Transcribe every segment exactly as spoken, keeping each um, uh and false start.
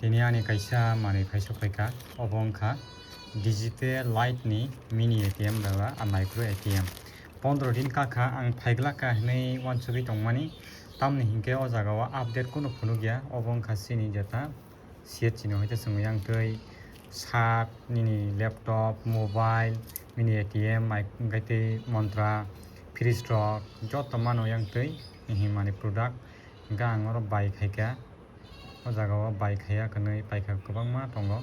Tini ani kaisa manwi phai sokphaikha, obo wngkha Digipay Lite ni mini A T M eba a micro A T M. Pondro din kakha ang phaiglak kha hinwi uansugwi tongmani, tamni hinkhe o jaga o update kunu phunukya, obo wngkha chini jeta C H C ni hoite chwngwi ang tei shirt, nini laptop, mobile, mini A T M, mic, hwnkhe tei Myntra, fridge rok joto mano yang tei hinmani product. Hwnkhe ang oro buy khaikha, o jaga o buy khaiya hwnwi paikha kwbangma tongo.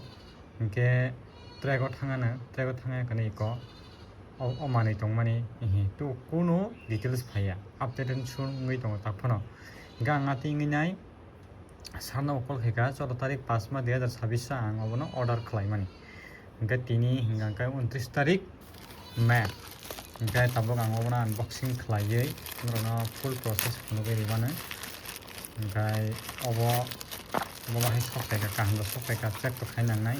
Hwnkhe track o thangano, track o thangya hwnwi eko o, o manwi tongmani, ehe, tu kunu details phaiya, updated wngwi tongo tak phano. Hwnkhe ang atwi wngwi nai, sarno call khaikha, chwda tarik paanch ma dui hazar chabbish o ang obono order khlaimani. Hwnkhe tini hwnkha khe untris tarik May. Hwnkhe tabuk ang obono unboxing khlaiwi norokno full process phunugwi rwmano. Hwnkhe obo, obo hai sokphaikha, kaham rok sokphaikha, check to khai nangnai.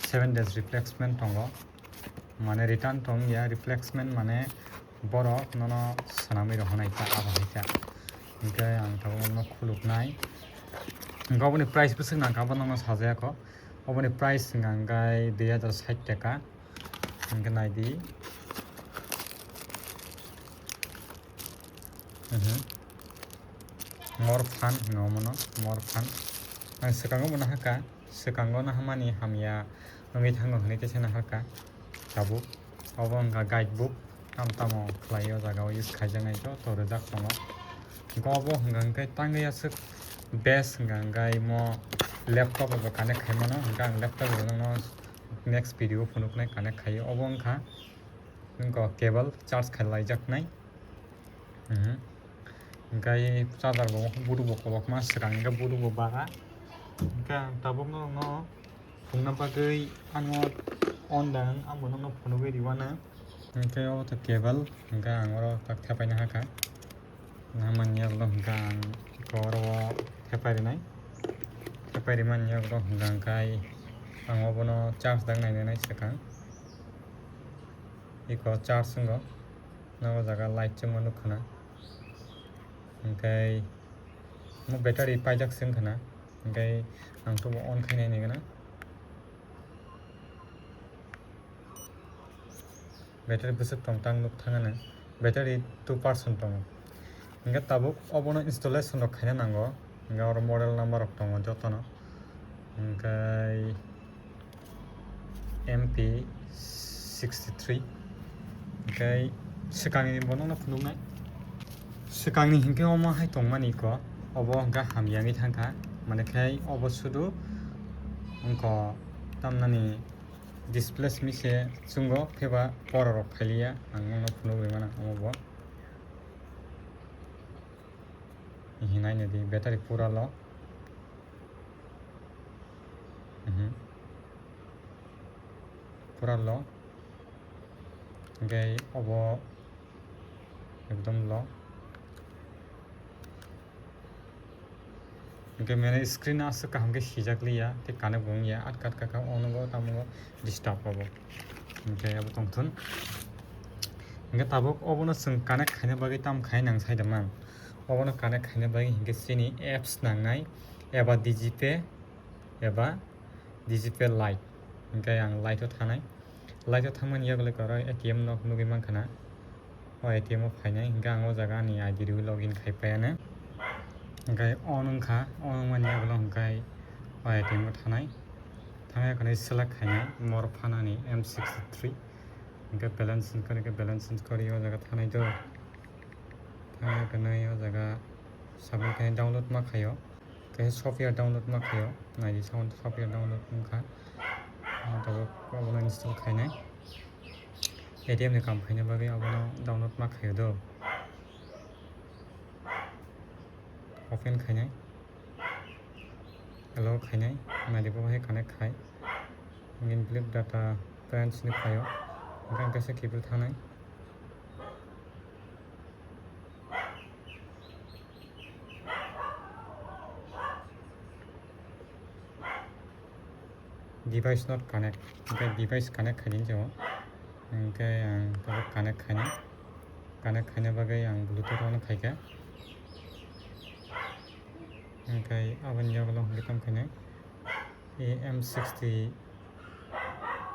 Seven days replacement tongo. Mane return tong ya, replacement mane borok nono swnamwi rohornai ta, abo hai ta. Hwnkhe ang tabuk obono khuluknai. Hwnkhe oboni price bwswk nangkha, abo nono sajayakho. Oboni price hwnkha hwnkhe dui hazar sait taka. Hwnkhe naidi. Mhm. More fun hino omono, more fun. Ang swkango bo naharkha, swkango naharmani hamya wngwi thango hwnwi teisa naharkha. Tabuk obo wngkha guide book, tamo tamo khlai o jaga o use khaijaknai joto rwjak tongo. Hwnkhe obo hwnkha hwnkhe tangwi aswk best hwnkha hwnkhe imo laptop bai bo connect khai mano, hwnkhe ang laptop bai nokno next video o phunuknai connect khai. Obo wngkha wngkha cable charge khai laijaknai. Mhm. Hwnkhe charger bo budu bo kolokma swkang hwnkhe budu bo bara. Hwnkhe ang tabuk norokno phunukna bagwi ano on dang, ang bo nokno phunugwi rwmano. Hwnkhe obo to cable, hwnkhe ang oro tak thepaina hakha. Naharmani yagulo hwnkhe ang eko oro o thepai rwnai. Thepai rwmani yagulo hwnkha hwnkhe ang obono charge dang nainani swkang. Eko charge wngo. Nogo jaga light chwngma nukha na. Hwnkhe mo battery paijak se wngkha na. Hwnkhe ang tobo on khainai nigana. Battery bwswk tong tang nuk thangano. Battery two percent tongo. Hwnkhe tabuk obono installation rok khaina nango. Hwnkhe oro model number rok tongo jotono. Hwnkhe M P sixty three. Hwnkhe swkangni bo nokno phunuknai. Swkangni hinkhe omo hai tongmani ko. Obo hwnkhe hamya wngwi thangkha. Mane khai obo sudu wngkho tamnani display simi se chwngo, phiba pora rok phailiya. Ang nokno phunugwi mano omo bo. Hinai nadi battery pura low. Mhm. Pura low. Hwnkhe obo ekdom low. Hwnkhe mane screen aswk kaham khe sijak liya, tei connect bo wngya, atka atka khe onogo tamo disturb obo. Hwnkhe abo tongthun. Hwnkhe tabuk obono chwng connect khaina bagwi tamo khai nang sai da man. Obono connect khaina bagwi hinkhe chini apps nangnai, eba Digipay, eba Digipay Lite. Hinkhe ang Lite o thanai. Lite o thangmani yagulo oro A T M nok nugwi mankha na. O A T M o phainai, hinkhe ang o jaga ani I D riwi login khai paiya na. Hinkhe on wngkha, on wngmani yagulo hinkhe o A T M o thanai. Thangya khwnwi select khainai, more fun ani M sixty three. Hinkhe balance wngkha, hinkhe balance wngkha o jaga thanai do. Thangya khwnwi o jaga submit khainai, download ma khaio. Kaisa software download ma khaio, naidi sound software download wngkha. Ang tabuk obono install khainai. A T M ni kam khaina bagwi obono download ma khaio do. Open khainai. Allow khainai. Naidi bo hai connect khai. Nini clip data branch ni khaio. Hwnkhe ang kaisa cable thanai. Device not connect, hwnkhe device connect khaidi jao. Hwnkhe ang tabuk connect khainai, connect khaina bagwi ang Bluetooth on khaikha. Hwnkhe aboni yagulo hwnkhe tamo khainai. M sixty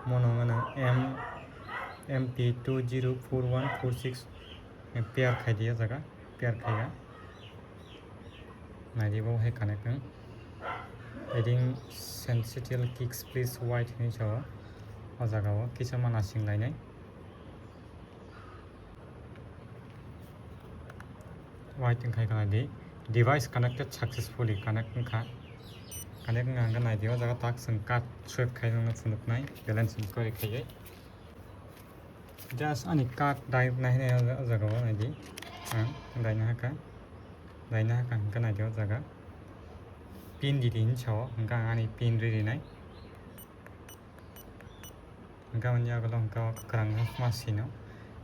mono ano M, M P two zero four one four six pair khai di o jaga, pair khaiya. Naidi bo hai connect wng. Adding sensitive kicks please white hinwi sao. O jaga o kisa ma nasing lainai. White wngkha khe naidi, device connected successfully, connect wngkha. Connect wngkha hwnkhe naidi o jaga tak chwng card swipe khai nangno phunuknai, balance inquiry khaiwi. Just ani card dai nai hinwi o jaga o naidi, ang daina hakha, daina hakha hwnkhe naidi o jaga pin ridi hinwi sao, hwnkhe ang ani pin ririnai. Hwnkhe aboni yagulo hwnkhe o kwkhwrang ma sino.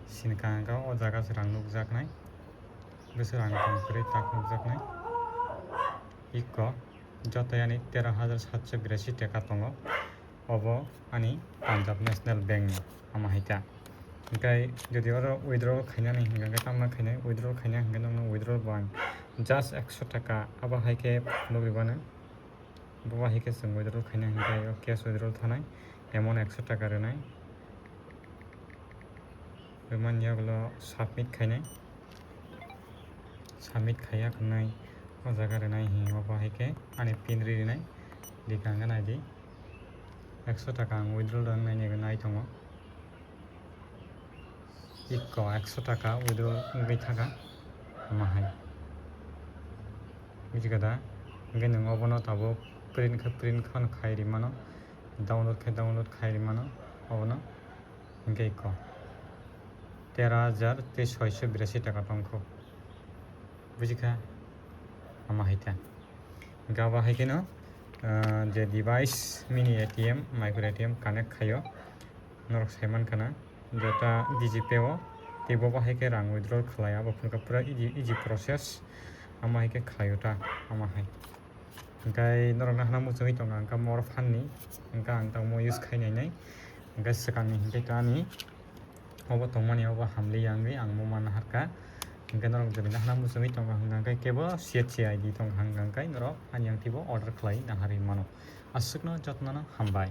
Sinkha hwnkhe o jaga se rang nukjaknai. Bwswk rang tong kwrwi tak nukjaknai. Iko joto yani tero hajar satso birashi taka tongo. Obo ani Punjab National Bank ni ama hai ta. Hwnkhe jodi oro withdrawal khainani hwnkhe tamma khainai, withdrawal khaina hwnkhe nokno withdrawal bo ang just ekso taka abo hai khe nukri bana. Bo hai khe chwng withdrawal khaina hwnkhe o cash withdrawal thanai, amount ekso taka rwnai. Rwmani yagulo submit khainai, submit khaiya khwnwi o jaga rwnai hinwi obo hai khe ani pin ri rwnai. Dikha hwnkhe naidi ekso taka ang withdrawal rwnai nai tongo. Iko ekso taka withdrawal wngwi thaka, ama hai. Buji kha da? Hwnkhe nwng obono tabuk print khe print kheno khai ri mano, download khe download khai ri mano obono. Hwnkhe iko tero hajar tei soiso birashi taka tongkho. Buji kha? Ama hai ta. Hwnkhe abo hai kheno, ah, je device mini A T M, micro A T M connect khaio. Norok sai mankha na, jota D G Pay o, tei bo bahai khe rang withdrawal khlai, abo phunukha pura easy, easy process, ama hai khe khlaio ta, ama hai. Hwnkhe norokno hana muchungwi tongo ang kha more fun ni, hwnkhe ang tamo use khai nai nai, hwnkhe swkang ni hwnkhe to ani obo tongmani obo hamli ya wngwi ang mo manna harkha, hwnkhe norok jodi hana muchungwi tongo hwnkhe kebo C H C I D tongkha hwnkhe norok ani yang twibo order khlai naharwi mano. Aswkno jotno no hambai.